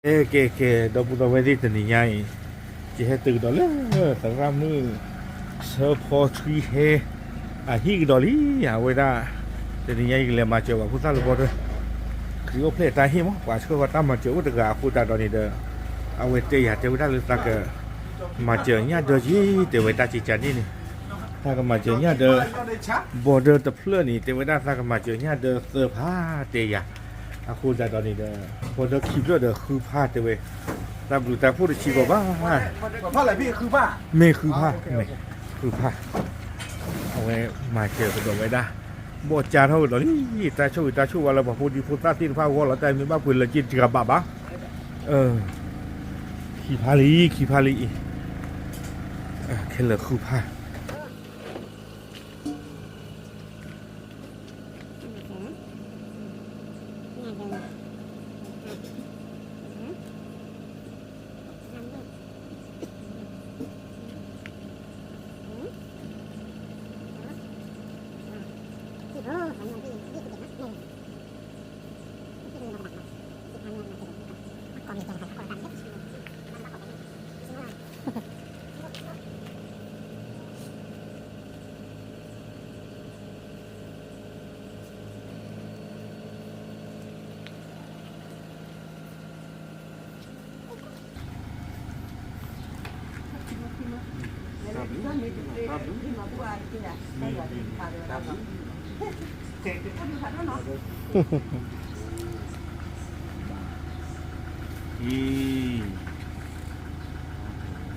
ကဲ ကဲ ကဲ ဒီပုၢ်ဒီဝဲၢ်သ့ၣ် တနံၤညါအံၤ ယဟဲတုၤကဒီးလၢ သရၣ်မုၣ် ဆၢဖီထွံဟဲ အဟံၣ်ကဒီးလံ အဝဲဒၣ် တနံၤညါအံၤ ကလဲၤမၤစၢၤပှၤဖိသၣ်လၢ border ခရံာ်အိၣ်ဖျဲၣ်တၢ်ဟ့ၣ်မး ပှၤဆှၢဃီၤတၢ်မၤစၢၤအိၣ်တဂၤအဃိသတးဒီးန့ၣ်ဒီး အဝဲတဲယၤတဲဝဲဒၣ်လၢသးက မၤစၢၤညၣ်ဒၢက့ၤ တဲဝဲတၢ်ကံကန့ၣ်န့ၣ် သးကမၤစၢၤညၣ်ဒၢ border တဖျၢၣ်န့ၣ် တဲဝဲဒၣ်သးကမၤစၢၤညၣ်ဒၢသၢဖးတဲယၤ အဃိသတးဒီးန့ၣ်ဒီး border ခံဖျၢၣ်ဒီးဃုဖးတဲဝဲ တၢ်ဘျုးတၢ်ဖှိၣ်တဆံးကီးဘၣ် မ့ၢ်ဃုဖး မ့ၢ်ဃုဖး အဝဲမၤစၢၤကဒီးဝဲဒၣ် ဘီၣ်ကၢ်ထီၣ်ကဒီးလံ တၢ်ဆိၣ်ဂ့ၤတၢ်ဆိၣ်ဝါလၢပှၤဖိဒံဖိသၣ်သ့ၣ်တဖၣ်အဂီၢ်လီၤ တၢ်မ့ၢ်ဘၣ်ပှ့ၤလၢက့တဂၤဘၣ်ဘၣ် ခံဖးလံ ခံဖးလံအံၤ ခဲလၢာ်ဃုဖး တၢ်ဘျုးတၢ်ဖှိၣ်တ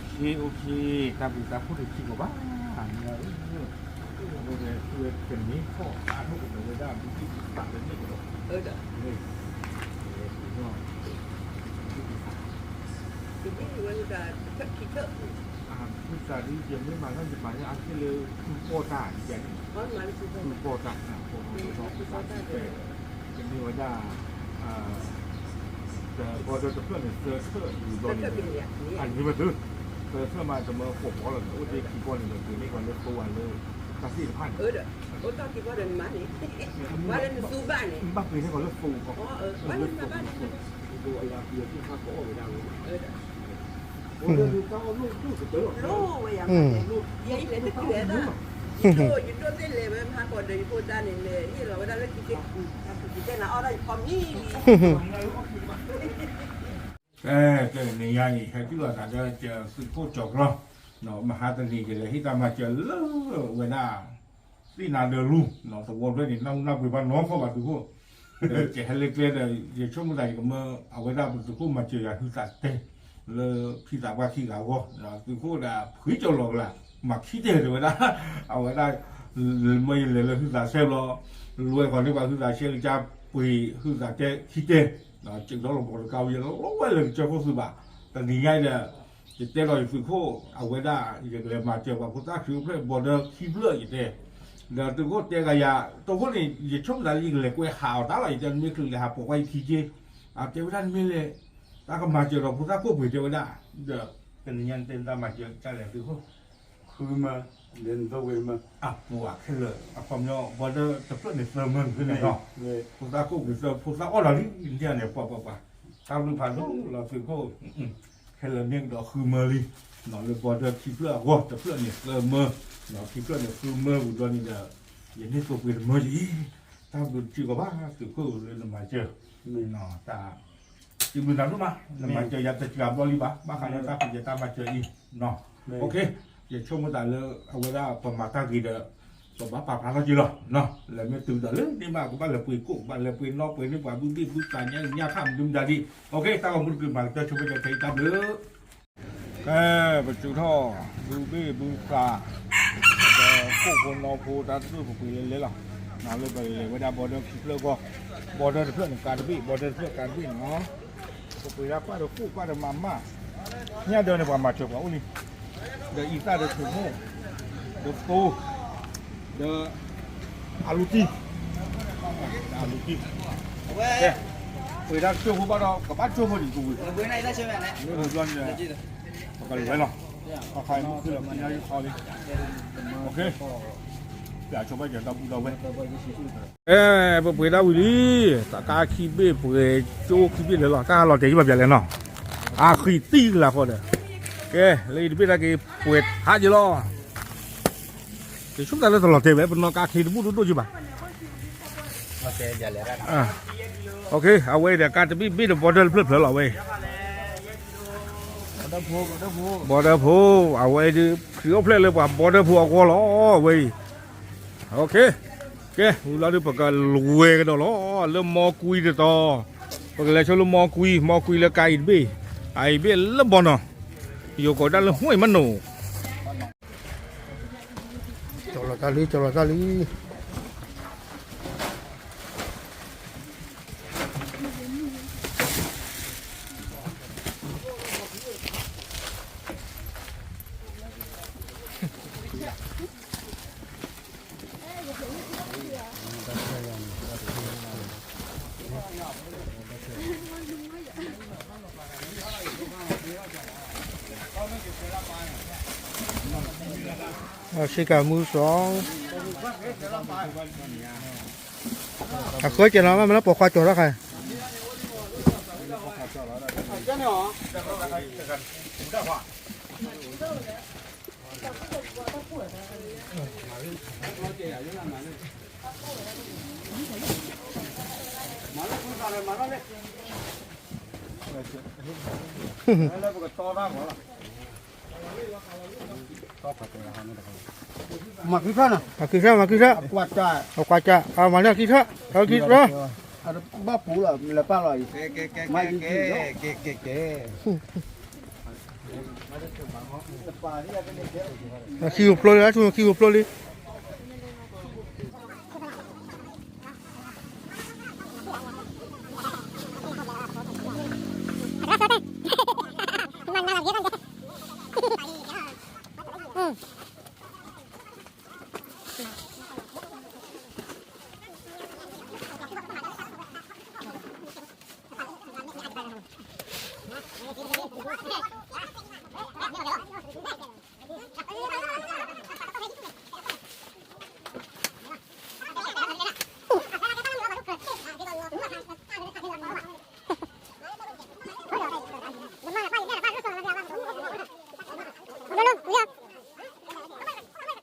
ဆံးကီးဘၣ် မ့ၢ်ဝဲ ကန့ၢ်ထီၣ်အါထီၣ်ကဒီးဝဲဒၣ် ဒုးသ့ၣ်သးလၢန့ၣ်ကဒီး ဒုးသ့ၣ်သး ဖုသးဒ်ယမ့ၢ်မၤထီၣ်ယမၤလၢအါခဲလၢ ဖုပီၢ်တၢ်ယၤန့ၣ် ဖုပီၢ်တၢ် ဖုပီၢ်တၢ် ကန့ၢ်ဝဲဒၣ် တဘီဒီးတဖျၢၣ်န့ၣ် သၢထၢၣ်ဒ်သိးန့ၣ် အန့ၣ်မ့ၢ်သု သၢထၢၣ်မး တမၢဃိးပီၢ်လီၤန့ၣ် အိၣ်တ့ၢ်ခံပီၢ်န့ၣ်ဒီး ပှ့ၤန့ၢ်ကီးလၢသိဝဲလၢ တၢ်သ့ၣ်တဖၣ်န့ၣ် ဘၣ်ပှ့ၤန့ၢ်ကီးလၢသိဝဲ သိအလၤပှ့ၤသ့ၣ်တဖၣ်ကအီၣ်ဝဲဒၣ်ဝဲ ယဒိၣ်သ့ၣ်လဲၤဝဲမဟါကီးဒီးယဖိဒါန့ၣ် လဲၤဟ့ၣ်လီၤဝဲဒၣ်လၢခံသ့ၣ် ကဲ ကဲ နံၤညါအံၤ ဟဲတုၤလီၤသးဒီး သုးခိၣ်ကၠီၤကျီ မဟါတနံၤ ယလဲၤဟ့ၣ်တၢ်မၤစၢၤလၢဝဲဒၣ် သ့ၣ်နၤဒၢလူ သဝီဖျၢၣ်န့ၣ် နၢ်ဟူနၢ်ပှ့ၤဘၣ်နီၢ်ခီၣ်ဘၣ်သုးခိၣ် ဒီးယဟဲလၢကျဲဒီး ယဆိကမိၣ်သးယကမၢ အဝဲဒၣ်ပသုးခိၣ်မၤစၢၤယၤဟုသးတဲ လၢဖံသးပှၢ်ခံဂၤအဂီၢ် သုးခိၣ်ဒၣ်ဖှံကၠီၤလီၤကလၢ မၤခံတဲာ်တဲဝဲဒၣ် အဝဲဒၣ် မၢယလဲၤလၢဟုသးဆဲဘျီ လွဲၢ်ဃီၤန့ၢ်ပှၤဟုသးဆဲကစၢ်ပှ့ၤဟုသးတဲခံတဲာ် စံးထီၣ်လီၤပှီၤတကါဝံၤ ယလီၤဝဲလၢကစၢၢ်ခိၣ်သုးဘၣ် တနံၤညါအံၤဒီး ယတဲလီၤယသုးခိၣ် အဝဲဒၣ် ယကလဲၤမၤစၢၤပှၤဖိသၣ်ခံအိၣ်ဖျဲၣ် border ခံဖျၢၣ်ယတဲ ဒီးသုးခိၣ်တဲဂၤယၤ တခိၣ်န့ၣ် ယဆိကမိၣ်သးလၢယကလဲၤကွဲဟးအီၤတၢ်လီၤ ယတဲနမ့ၢ်ချုးလဲၤဟးပိာ်ကွၢ်ယခံက့ အတဲဝဲဒၣ်နမ့ၢ်လဲၤ တၢ်ကမၤစၢၤဒီးဖိသၣ်ခိၣ်ပှ့ၤတဲဝဲဒၣ် ဒီး တနံၤညါနတဲနတၢ်မၤစၢၤကလဲၣ်သုးခိၣ် ဃုမၢ လၢနသိဝ့မၢ အပူၤအခဲလၢာ် အခီပညီ border တဖျၢၣ်န့ၣ်သၢမၢနုၤန့ၣ်နီၤ ဖိသၣ်ခိၣ်ပှ့ၤသၢ ဖိသၣ်အီၣ်လီၤလံ နတဲန့ၣ် ပှၤပှၤပှၤ တၢ်ဘျုးဖးဒိၣ်လီၤသုးခိၣ် ခဲလၢာ်မ့ၢ်ကဒီးဃုမၢလံ လၢ border ခံဖျၢၣ်အဂီၢ် တဖျၢၣ်န့ၣ်သၢမၢ ခံဖျၢၣ်န့ၣ်ဃုမၢဝံၤဘျီန့ၣ်ဒီး ယန့ၢ်သိပှ့ၤတမၢအံၤ တၢ်ဘျုးတဆံးကီးဘၣ်သုးခိၣ်လၢနမၤစၢၤ တၢ် စံးဘျုးနၤဒိၣ်မး နမၤစၢၤယၤတစှၤဘျီလံဘၣ် ဘၣ်ဃးလၢတၢ်ဖံးယတၢ်မၤစၢၤအံၤ OK ယဆိကမိၣ်သးလၢအဝဲဒၣ်ပမၤတၢ်ဂ့ၤဒီး ပဘၣ်ပာ်ဖျါထီၣ်က့ၤလီၤ လဲၤမ့ၢ်တုၤဒီးလၢန့ၣ်မး ကဘၣ်လဲၤပှ့ၤကိၣ် ကဘၣ်လဲၤပှ့ၤနီၣ်ပှ့ၤန့ၢ်ပှၤဘုဘ့ၣ်ဘုသးညါညါခါမနုၤမတၤဒံး OK တၢ်ဂီၤမူတကလုာ်မၤကတၢၢ်ဆိဖဲကဲခဲအံၤတၢ်ဘျုး ကဲ ပစူးထီၣ် ဘုဘ့ၣ်ဘုသး ဒီးကိၣ်ဖိနီၣ်ဖိတၢ်တဒူၣ်ပပှ့ၤလဲၤလဲၤလီၤ လၢပလဲၤဝဲဒၣ် border ခံဖျၢၣ်အဂီၢ် border တဖျၢၣ်န့ၣ် ကးတဘ့ၣ် border တဖျၢၣ်ကးတဘ့ၣ်နီၤ ပပှ့ၤဒၣ်ကွၢ်ဒီးကိၣ်ကွၢ်ဒီးမၤမၢ် ညၣ်ဒၢန့ၣ် ပှၤမၤစၢၤပှၤအိၣ်လံ ဒီးအံသၣ်ဒီးဆိမိၣ် ဒီးသိ ဒီး အလူတံၢ် အလူတံၢ် ကဲ ပှ့ၤဒၣ်ကၠိဖိဘၣ်ဒီး ကဘၣ်ကၠိဖိဒံးကဝံၤ မ့ၢ်ဝံၤဘျီန့ၣ် ပကလဲၤဝဲလီၤ ခါခါမုၢ်ခုၣ်လီၤ ပညါယခီလံ OK အဲ ပပှဲၤဒၣ်ဝံၤလံ, တၢ်ကါခံဘ့ၣ်ပှဲၤကၠိခံဘ့ၣ်လၢာ်လီၤ, တၢ်ဟးလီၤတဲာ်ယဘၣ်ပၠးလဲၣ်နီၤ, အဃံးတံၢ်ကလၤဃီဒီး, ကဲ လၢအံၤတဘ့ၣ်တၢ်က့ၤပှဲၤဟးက့ၤလီၤ, ယဆိကမိၣ်တၢ်လၢတလီၤတဲာ်ဝဲ ပနီၢ်ကါချ့တဘူၣ်ဒိၣ်ဒိၣ်က့ၤဘၣ် အဝဲဒီးကါတဘ့ၣ်ဘ့ၣ်ဒီး border တဖျၢၣ်ဖျၢၣ်လီၤဝဲအံၤ, border ဖိ, အဝဲဒုး ခရံာ်အိၣ်ဖျဲၣ်လၢပှၤ border ဖိအဂီၢ်လီၤဝဲအံၤ, ကဲ ဝံၤလီၤဒုး ပကလဲၤကဒီးလီၤ လၢမီကွံတတီၤ, ပကလဲၤဆိလၢမီကွံ, မီကွံလၢကါအံၤတဘ့ၣ်, အအံၤဘ့ၣ်လၢဘီနီၤ, ယိၤကိးဒၣ်လၢ ဟွံၣ်မနိၣ် ကၠီလီၤတၢ်လံ ကၠီလီၤတၢ်လံ. ဆ့ကၤမူစီၤ, အဃၢကဲလီၤ မ့ၢ်လၢပိာ်ခွါကၠီၤတၢ်ခါ မၤကံၢ်ထီၣ်နီၤ, မၤကံၢ်ထီၣ် မၤကံၢ်ထီၣ်, အကွၢ်ကၢ် အမၤလၢကံၢ်ထီၣ် အကံၢ်ထီၣ်, ဘၣ်ပူၤလီၤ လဲၤပာ်လီၤအံၤ, မၤကံၢ်ထီၣ် အခံဟိဖျိလံ အခံဟိဖျိလံ.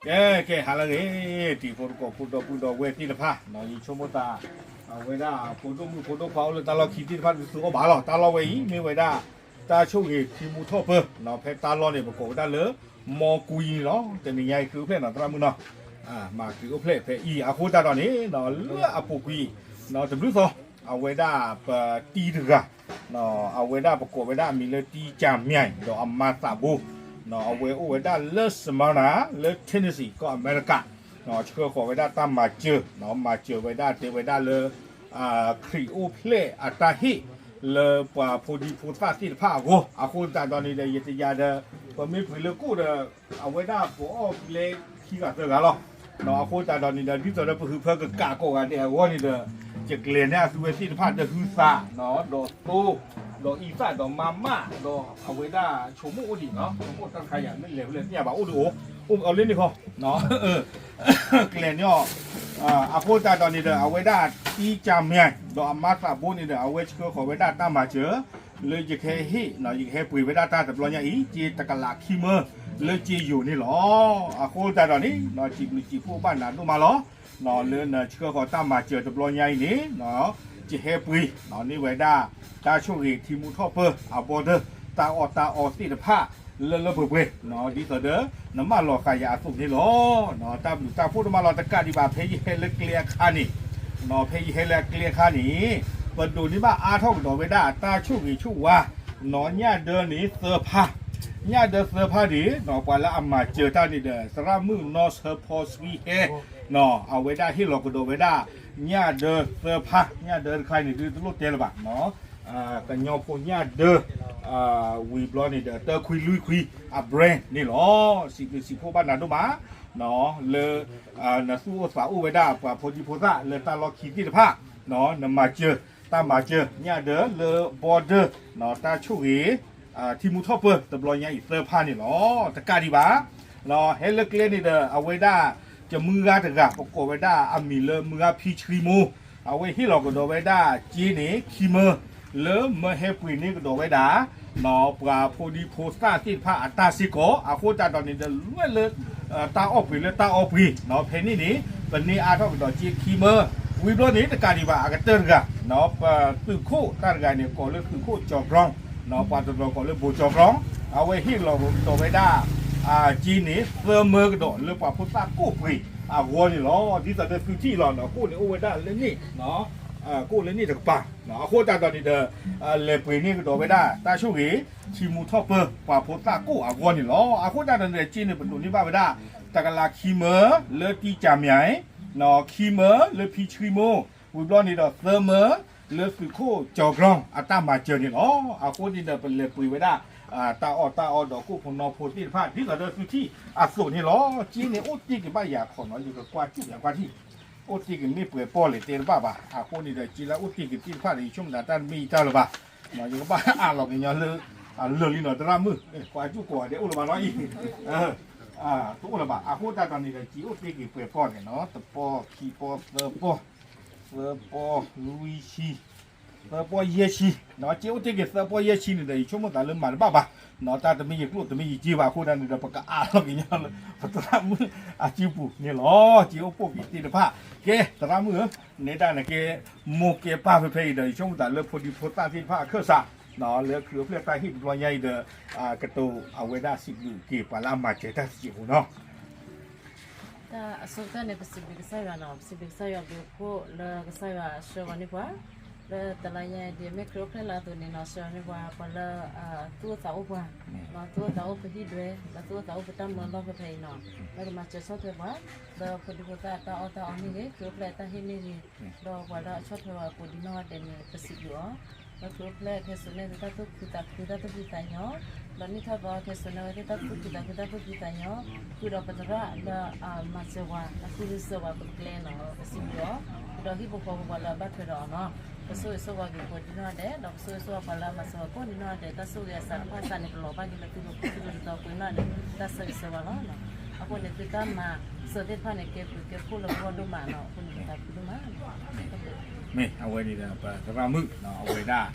ကဲ ကဲ ဟါလၢအဂ့ၤ တံၤဖိသကိးဖိဒီပုၢ်ဒီဝဲၢ်သ့ၣ်တဖၣ်, ယဆိကမိၣ်သး အဝဲဒၣ် ဖိဒိၣ်မုၣ်ဖိဒိၣ်ခွါအိၣ်လၢတၢ်လီၢ်ခံသ့ၣ်တဖၣ် ဒုးသုအိၣ်ဘၣ်လီၤ. တၢ်လီၢ်ဝဲအံၤ မ့ၢ်ဝဲဒၣ် တၢ်ဆိၣ်ဂ့ၤထံမူထီၣ်ပၢ, ဖဲတၢ်လီၢ်န့ၣ် ပကိးဝဲဒၣ်လၢ မီကွံန့ၣ်လီၤ. တနံၤညါအံၤ ဃ့အိၣ်ဖျဲၣ်နီၤ သရၣ်မုၣ်နီၤ, မၤက့ၤအိၣ်ဖျဲၣ်ဖဲအံၤ အဃိသတးဒီးန့ၣ် လၢအပူၤကွံာ် တဘျုးသီ အဝဲဒၣ်ပတံၤတဂၤ အဝဲဒၣ်ပကိးဝဲဒၣ်အမံၤလၢ တံၤကၠၤမၠဲၣ် ဒီးအမါသးဘိ, အဝဲအိၣ်ဝဲဒၣ်လၢ Smyrna လၢ Tennessee ကီၢ်အမဲရကၤ, ဆှၢဃီၤဝဲဒၣ်တၢ်မၤစၢၤ, မၤစၢၤဝဲဒၣ်တဲဝဲဒၣ်လၢ ခရံာ်အိၣ်ဖျဲၣ်အတၢ်ဟ့ၣ် လၢပှၤဖိဒံဖိသၣ်သ့ၣ်တဖၣ်အဂီၢ်, အဃိသတးဒီးန့ၣ်ဒီး ယတယၤဒီး ပမ့ၢ်ပှ့ၤလၢကိၣ်ဒီး အဝဲဒၣ်ပအီၣ်ကျဲခံဂၤသၢဂၤလီၤ. အဃိသတးဒီးန့ၣ်ဒီး ဒ်သိးဒီးပဟုးဖၢကကးကိးဂၤဒဲးအဂီၢ်န့ၣ်ဒီး ယကျဲၤန့ၢ်အသုဝဲသ့ၣ်တဖၣ်ဒီးဟုသး, ဒီးသိ, ဒီးအံသၣ်ဒီးမါမၣ်, ဒီးအဝဲဒၣ်ဆိကမိၣ်အိၣ်ဒံးနီၤ, ဆိကမိၣ်တၢ်တခါယၤ မ့ၢ်လဲၤဖဲလဲၣ်သ့ၣ်ညါဘၣ်အိၣ်ဒံးအိၣ်, အိၣ်လၢန့ၣ်ဃီ ကျဲၤန့ၢ်အီၤ, အဃိသတးဒီးန့ၣ်ဒီး အဝဲဒၣ်တံၤကၠၤမၠဲၣ် ဒီးအမါသးဘိန့ၣ်ဒီး အဝဲဆှၢဃီၤဝဲဒၣ်တၢ်မၤစၢၤ လၢယကဟဲဟ့ၣ်, ယကဟဲပှ့ၤဝဲဒၣ်တၢ်တဘျီညါအံၤ က့တကလးခံမၢ လၢက့ယိၤန့ၣ်လီၤ. အဃိသတးဒီးန့ၣ် စံးဘျုးစံးဖှိၣ်ဘၣ်နၤဒိၣ်မးလီၤ. လၢနဆှၢဃီၤတၢ်မၤစၢၤတဘျီညါအံၤန့ၣ် ယဟဲပှ့ၤန့ၢ်ဝဲဒၣ် တၢ်ဆိၣ်ဂ့ၤထံမူထီၣ်ပၢ အ border တၢ်အီၣ်တၢ်အီသ့ၣ်တဖၣ် လၢလၢပှဲၤပှဲၤ ဒ်သိးဒီး နမၢလီၤဃာ်ယၤအသိးန့ၣ်လီၤ. တၢ်ဘျုးတၢ်ဖှိၣ်ဒိၣ်မးလီၤ. တကးဒံးဘၣ် ဖဲယဟဲလၢကျဲအခါန့ၣ်, ဖဲယဟဲလၢအကျဲအခါန့ၣ် ပဒိးန့ၢ်ဘၣ်အါထီၣ်ကဒီးဝဲဒၣ် တၢ်ဆိၣ်ဂ့ၤဆိၣ်ဝါ ညၣ်ဒၢန့ၣ်သၢဖါ, ညၣ်ဒၢသၢဖါန့ၣ် ပှၤလၢအမၤစၢၤတၢ်န့ၣ်ဒီး သရၣ်မုၣ်နီၢ်ဆၢဖီဆှံဟဲ အဝဲဒၣ်ဟ့ၣ်လီၤကဒီးဝဲဒၣ် ညၣ်ဒၢသၢဖါ, ညၣ်ဒၢတခါအံၤန့ၣ် ဒုးတလိၣ်တဲလၢၤဘၣ် ကညီဖိညၣ်ဒၢ ဝံၤဘျီန့ၣ်ဒီး တၢခွံလွံၢ်ခွံ အ brand န့ၣ်လီၤ. စံးဘျုးစံးဖှိၣ်ဘၣ်နၤဒိၣ်မး လၢ နသူၣ်အိၣ်သးအိၣ်ဝဲဒၣ် ပှၤဖိဒံဖိသၣ်လၢတၢ်လီၢ်ခံသ့ၣ်တဖၣ် နမၤစၢၤ တၢ်မၤစၢၤ ညၣ်ဒၢလၢ border တၢ်ဆိၣ်ဂ့ၤ ထံမူထီၣ်ပၢ တဘျီညါအံၤသၢဖါန့ၣ်လီၤ. တကးဒံးဘၣ် ဟဲလၢကျဲန့ၣ်ဒီး အဝဲဒၣ် ကမုၢ်ဂၤတဂၤ ပကိးဝဲဒၣ်အမံၤလၢမုၢ်ဂၤဖံဆှံမိၢ်, အဝဲဟ့ၣ်လီၤကဒီးဝဲဒၣ်စ့န့ၣ် ခံမၢ, လၢမၢဟဲပှ့ၤန့ၢ်ကဒီးဝဲဒၣ် ပှၤဖိဒံဖိသၣ်သ့ၣ်တဖၣ်အတၢ်စ့ၢ်ကီး, အဃိသတးဒီးန့ၣ်ဒီး လွဲၢ်လၢ တၢ်အီၣ်ပှ့ၤလၢတၢ်အီပှ့ၤ, ဖဲန့ၣ်န့ၣ် ပန့ၢ်အါထီၣ်ကဒီးစ့ခံမၢ, ဝံၤဘျီန့ၣ် တကးဒံးဘၣ် အကတၢၢ်တဂၤ ပသုးခိၣ်တၢ်တဂၤန့ၣ် ကိးလၢသုးခိၣ်ကၠီၤကြီ, ပှၤတနီၤကိးလၢဘိကၠီၤကြီ, အဝဲဟ့ၣ်လီၤကဒီးဝဲဒၣ် စ့န့ၣ် သၢမၢကဒီး လၢပှၤဖိသၣ်ကိၣ်ပှ့ၤအဂီၢ်န့ၣ်လီၤ. ဒ်သိးဒီးသုထံၣ်လီၤ ကိၣ်န့ၣ်အိၣ်ဝဲဒၣ်လၢန့ၣ် ကိၣ်လၢန့ၣ်တကပၤ, အဃိသတးဒီးန့ၣ်ဒီး လဲၤပှ့ၤန့ၢ်ကဒီးဝဲဒၣ် တၢ်ဆိၣ်ဂ့ၤ ထံမူထီၣ်ပၢ ပှၤဖိသၣ်ကိၣ်အဂီၢ်န့ၣ်လီၤ. အဃိသတးဒီးန့ၣ်ဒီး စ့န့ၣ် ပဒိးန့ၢ်ဘၣ်ဝဲဒၣ် တကလးခံမၢ လၢတံကၢ်မၠဲၣ်, ခံမၢ လၢဖံဆှံမိၢ်, ဝံၤဘျီန့ၣ်ဒီး သၢမၢ လၢသုးခိၣ်ကၠီၤကြီ အတၢ်မၤစၢၤန့ၣ်လီၤ. အဃိန့ၣ်ဒီး ပလဲၤပှ့ၤဝဲဒၣ် တၢ်အီၣ်တၢ်အီဒီးကိၣ်ဖိနီဖိသ့ၣ်တဖၣ် ဒ်သိးဒီးသုထံၣ်အသိးန့ၣ်လီၤ. စ့န့ၣ်အိၣ်တ့ၢ်က့ၤဘၣ်ယၤခီနီၤ ယကကွၢ်စူၣ်ယၤကွၢ်ထံၣ်, အိၣ်တ့ၢ်က့ၤမ့ၢ်ပှဲၤပီၢ်လဲၣ်တဲတဘၣ်ဘၣ်. အဃိန့ၣ်ဒီး စ့လၢအိၣ်တ့ၢ်က့ၤသ့ၣ်တဖၣ်ဒီး ယဆိကမိၣ်သးတၢ်တမ့ၢ်ယတၢ်လၢၤဘၣ်, ယကဘၣ်အးလီၤကညီလၢ အလၢာ်လံနီၤ သရၣ်မုၣ်, ကွၢ်စူၣ်ကိးဂၤဒဲးအိၣ်လၢၤဘၣ်နီၤအံၤ, တအိၣ်လၢၤဘၣ်. အဃိသတးဒီးန့ၣ်ဒီး စ့အိၣ်တ့ၢ်က့ၤပှဲၤပီၢ်န့ၣ်နီၤ တပီၢ်ခံပီၢ်သၢပီၢ်, သၢပီၢ် လွံၢ်ဆံ သၢပီၢ်ယဲၢ်ဆံ, စ့အိၣ်တ့ၢ်က့ၤသၢပီၢ်ယဲၢ်ဆံန့ၣ်ဒီး ယဆိကမိၣ်သးလၢမၤတဘၣ်ဘၣ်, တၢ်တမ့ၢ်ယကျိၣ်တမ့ၢ်ယစ့ဘၣ်. အဃိသတးန့ၣ်ဒီး ပကအးလီၤကညီလၢ ပသရၣ်မုၣ်အစုပူၤန့ၣ်လီၤ. စ့အိၣ်ပိာ်က့ၤသ့ၣ်တဖၣ်, ကဲ သရၣ်မုၣ်ဧၢ, နဲဒၣ်နကဲ မိၢ်ကဲပၢ်ဖဲဖဲအံၤဒီး ယဆိကမိၣ်သးလၢဖိဒံဖိသၣ်သ့ၣ်တဖၣ်အခၢၣ်စး လၢခရံာ်အိၣ်ဖျဲၣ်တၢ်ဟ့ၣ်တဘျီညါအံၤဒီး ကတိၤအဝဲဒၣ်စံးဘျုးက့ၤပှၤလၢအမၤစၢၤတၢ်စံးပူၤနီၤ. တၢ်အဆိကတၢၢ်န့ၣ် ပစံးဘျုးကစၢ်ယွၤနီၤ, ပစံးဘျုးကစၢ်ယွၤဘျုးဖှိၣ်လၢကစၢ်ယွၤဆှၢဂီၤန့ၢ်ပှၤ လၢတလါညါအံၤ ဒ်အမ့ၢ်ခရံာ်အိၣ်ဖျဲၣ်လၢအသိးန့ၣ်နီၤ ဆှၢန့ၢ်ပှၤ ပှၤလၢ သူၣ်အိၣ်သးအိၣ်ပှၤ, သူၣ်အိၣ်သးအိၣ်ပဟံၣ်ဒွဲ လၢသူၣ်အိၣ်သးအိၣ်ပတၢ်မၢလီၢ်ဖဲဖဲအံၤနီၤ, လၢကမၤစၢၤဆီၣ်ထွဲပှၤ လၢဖိဒံဖိသၣ်အတၢ်အီၣ်တၢ်အီန့ၣ်ဂ့ၤ, ခရံာ်အိၣ်ဖျဲၣ်အတၢ်ဟ့ၣ်န့ၣ်ဂ့ၤ, ဒီးပှၤလၢအဆီၣ်ထွဲပှၤကိးဒံနီၢ်ဂၤဒဲးန့ၣ် ပစံးဘျုးအီၤ လၢခရံာ်အိၣ်ဖျဲၣ်ခဲစိာ်န့ၣ် တၢ်သူၣ်ခုသးခု တၢ်သူၣ်ဖှံသးညီ, ဒီးနံၣ်ထီၣ်သီခဲစိာ်န့ၣ် အဝဲသ့ၣ်တၢ်သူၣ်ခုသးခု တၢ်သူၣ်ဖှံသးညီ, ဃုာ်ဒီးပသရၣ်လၢအမၤစၢၤပှၤ အဃုစၢၤပှၤပကျဲနီၤ ပစံးဘျုးအီၤ, ဃုာ်ဒီးဟံၣ်ဖိဃီဖိပှၤလၢအဘၣ်ထွဲဒီးအီၤနီၤ, ပဆိၣ်ဂ့ၤဆိၣ်ဝါက့ၤကိးဒံနီၢ်ဂၤဒဲး ဒီးပဆိၣ်ဂ့ၤဆိၣ်ဝါပှၤလၢအမၤစၢၤပှၤကိးဒံနီၢ်ဂၤဒဲး တၢ်ဆိၣ်ဂ့ၤအစးတဖၣ်စးန့ၣ် ပလီၤဘၣ်က့ၤလၢသုတတီၤကွံာ်နီၢ်န့ၣ် တၢ်ဆိၣ်ဂ့ၤဆိၣ်ဝါလီၤ. အဃိန့ၣ် သုတၢ်မၤစၢၤသ့ၣ်တဖၣ်န့ၣ် ကဲဘျုးကဲဖှိၣ်လၢပဂီၢ်ဒိၣ်မးနီၤ, အဃိန့ၣ် ပသးခုဒိၣ်မး မ့ၢ်အဝဲန့ၣ်ဒီး ပသရၣ်မုၣ် အဝဲဒၣ်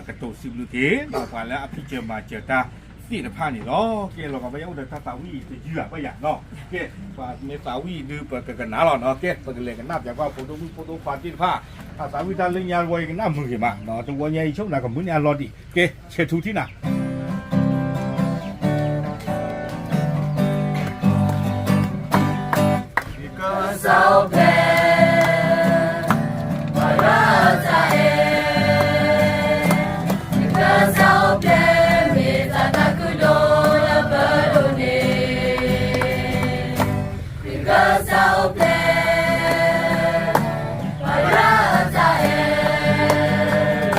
ကတိၤစံးဘျုးက့ၤ ပှၤလၢအဖံးစၢၤမၤစၢၤတၢ်သ့ၣ်တဖၣ်န့ၣ်လီၤ. ကဲ လီၤဂာ်ဘၣ်ယဲအိၣ်ဒီးတၢ်သးဝံၣ်တယုၢ်ဧါဘၣ်ယၤနီၤ, ကဲ ပှၤမ့ၢ်သးဝံၣ်ဒုး ပကကနၣ်လီၤနီၤ, ကဲ ပကလဲၤကနၣ်ပၠးကွၢ်ဖိဒိၣ်မုၣ်ဖိဒိၣ်ခွါသ့ၣ်တဖၣ် အသးဝံၣ်တၢ်လၢညါတဝီ ယကနၣ်မုာ်ဂ့ၤမး, တဝီညါအံၤ ဆိကမိၣ်သးကမုာ်န့ၢ်အလီၤဒံး, ကဲ ဆဲးထူထံၣ်နၤ ကစၢ်အိၣ်ဖျဲၣ်, ပှၤလၢတၢ်အဲၣ်, ကစၢ်အိၣ်ဖျဲၣ် မ့ၢ်တၢ်သးခုဒိၣ်လၢပဒိးန့ၣ်, ကစၢ်အိၣ်ဖျဲၣ် ပှၤလၢတၢ်အဲၣ်, ကစၢ်အိၣ်ဖျဲၣ် လၢပဝဲကိးဂၤအဂီၢ်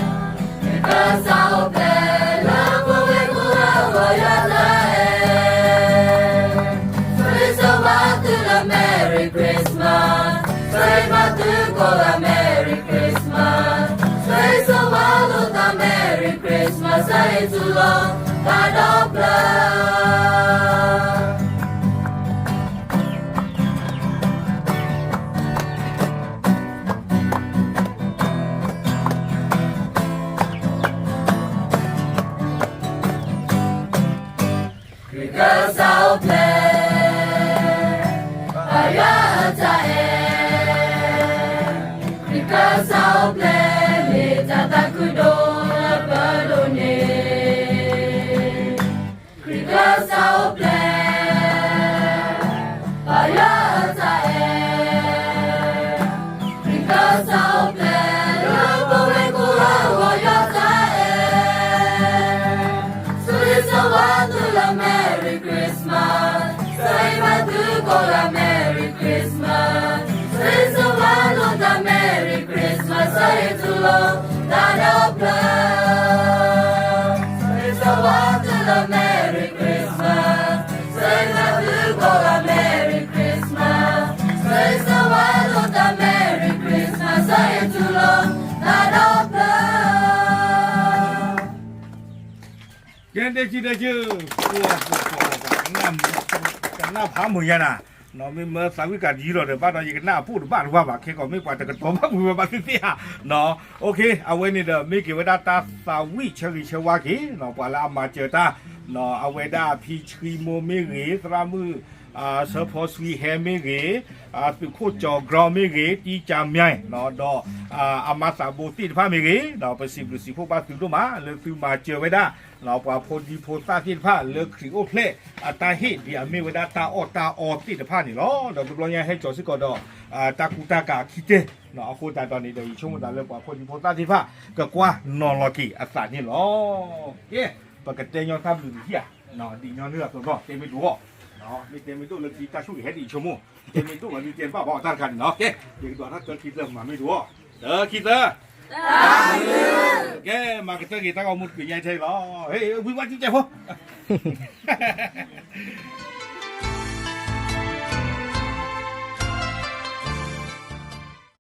ယွၤတၢ်အဲၣ်, ဆိၣ်ဂ့ၤဆိၣ်ဝါသုလၢ Merry Christmas, ဆိၣ်ဂ့ၤဘၣ်သုကိးဂၤ Merry Christmas, ဆိၣ်ဂ့ၤဆိၣ်ဝါလိာ်သး Merry Christmas, ဆိၣ်ဂ့ၤထူလီၤ သးဒီဖျၢၣ် ခရံာ်ကစၢ်အိၣ်ဖျဲၣ်, ပယွၤအတၢ်အဲၣ်, ခရံာ်ကစၢ်အိၣ်ဖျဲၣ် မ့ၢ်တၢ်သးခုဒိၣ်လၢပဒိးန့ၣ် ခရံာ်ကစၢ်အိၣ်ဖျဲၣ်, ပယွၤအတၢ်အဲၣ်, ခရံာ်ကစၢ်အိၣ်ဖျဲၣ် လၢပဝဲကိးဂၤအဂီၢ် ယွၤတၢ်အဲၣ်, ဆိၣ်ဂ့ၤဆိၣ်ဝါသုလၢ Merry Christmas, ဆိၣ်ဂ့ၤဘၣ်သုကိးဂၤ Merry Christmas, ဆိၣ်ဂ့ၤဆိၣ်ဝါလိာ်သး Merry Christmas, ဆိၣ်ဂ့ၤထူလီၤ သးဒီဖျၢၣ် ဆိၣ်ဂ့ၤဆိၣ်ဝါသုလၢ Merry Christmas, ဆိၣ်ဂ့ၤဘၣ်သုကိးဂၤ Merry Christmas, ဆိၣ်ဂ့ၤဆိၣ်ဝါလိာ်သး Merry Christmas, ဆိၣ်ဂ့ၤထူလီၤ သးဒီဖျၢၣ် ကဲ ဒဲကံဒဲကံ, ကနၣ်ဖးမုာ်ယါနၤ, မ့ၢ်မၢသးဝံၣ်ကးဒ်လီၤဒီး ဘၣ်ဒီးယကနၣ်အပိၢ်တဘၣ်တဘၣ်ဘၣ် ခဲကီးမ့ၢ်ပှၤတကတီၤဘၣ်ဝံၤဝဲဘၣ်သ့ၣ်သ့ၣ်ဧါ. အဝဲန့ၣ်ဒီး မ့ၢ်က့ၤဝဲဒၣ်တၢ်သးဝံၣ်ဆၢဂ့ၤဆၢဝါက့ၤ ပှၤလၢအမၤစၢၤတၢ် အဝဲဒၣ်ဖံဆှံမိၢ်မ့ၢ်ဂ့ၤ သရၣ်မုၣ် စၢဖီဆွံဟဲမ့ၢ်ဂ့ၤ သုးခိၣ်ကၠီၤ ground မ့ၢ်ဂ့ၤ တံကၠၤမၠဲၣ် ဒီး အမါသးဘိသ့ၣ်တဖၣ်မ့ၢ်ဂ့ၤ ဒီးပစံးဘျုးစံးဖှိၣ်ဘၣ်သုဒိၣ်မး လၢသုမၤစၢၤဝဲဒၣ် ပှၤဖိဒံဖိသၣ်သ့ၣ်တဖၣ်လၢခရံာ်အိၣ်ဖျဲၣ် အတၢ်ဟ့ၣ်ဒ်အမ့ၢ်ဝဲဒၣ်တၢ်အီၣ်တၢ်အီသ့ၣ်တဖၣ်န့ၣ်လီၤ. ဒီးတဘျီညါဟဲကၠီၤစ့ၢ်ကီးဒီး တၢ်ကူတၢ်ကၤအခံတဲ အဃိသတးဒီးန့ၣ်ဒီး ယဆိကမိၣ်သးလၢပှၤဖိဒံဖိသၣ်သ့ၣ်တဖၣ် ကကွၢ်နီၤလီၤက့ၤအသးန့ၣ်လီၤ. ကဲ ပကတဲညီတၢ်ဘျုးဒံးဧါ, ဒ်ညီနုၢ်အသိးနီၤ တဲမ့ၢ်ဒိၣ်အီၤ, မ့ၢ်တဲမ့ၢ်ဒိၣ်လၢခံတၢ်ဆိၣ်ဂ့ၤဟဲဒ်အံၤဆိကမိၣ်, တဲမ့ၢ်ဒိၣ်လီၤဒ်တဲတဘၣ်ဘၣ်အီၤတၢ်တခါန့ၣ်နီၤ. ကဲ ယကဒွးထီၣ်တၢ်ခံသၢမၤမ့ၢ်ဒိၣ်အီၤ, တၢ်ခံသၢ ကဲ မၤကတၢၢ်က့ၤတၢ်ဂီၤမူတက့ၤညါထဲလီၤ. ဝံၤဝဲတံတဲဖိ